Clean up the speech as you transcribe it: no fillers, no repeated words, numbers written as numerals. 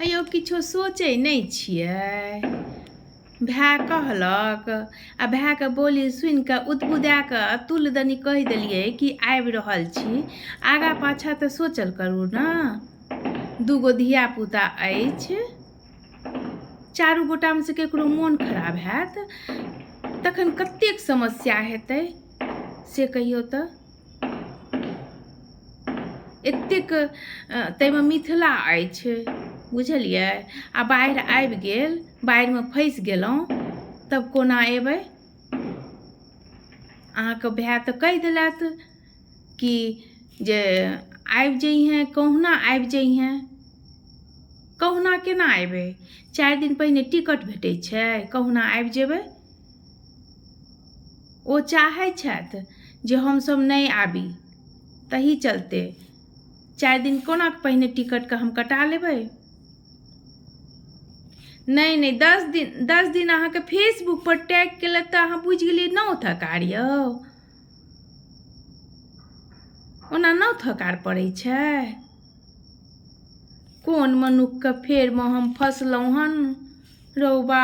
हे यौ, किछो सोचै नहि छियै? भाय कहलक आ भायके बोली सुनि कऽ उदबुदा कऽ तुल दनी कहि देलियै कि आबि रहल छी। आगाँ पाछाँ तऽ सोचल करू ने। दूगो धियापुता अछि, चारू गोटामे से ककरो मोन खराब हैत तखन कतेक समस्या हेतै से कहियौ तऽ। एतेक ताहिमे मिथिला अछि, बुझलियै? आ बाढ़ि आबि गेल, बाढ़िमे फँसि गेलहुँ, तब कोना अयबै? अहाँके भाय तऽ कहि देलथि कि जे आबि जइहेँ, कहुना आबि जइहेँ। कहुना केना अयबै? 4 दिन पहिने टिकट भेटै छै? कहुना आबि जेबै? ओ चाहै छथि जे हमसभ नहि आबी, तही चलते 4 दिन कोना पहिने टिकटके हम कटा लेबै? नहि नहि, 10 दिन, 10 दिन अहाँके फेसबुक पर टैग केलक तऽ अहाँ बुझि गेलियै नौ थकार यौ। ओना नौ थकार पड़ै छै? कोन मनुक्खके फेरमे हम फसलहुँ हन रौबा।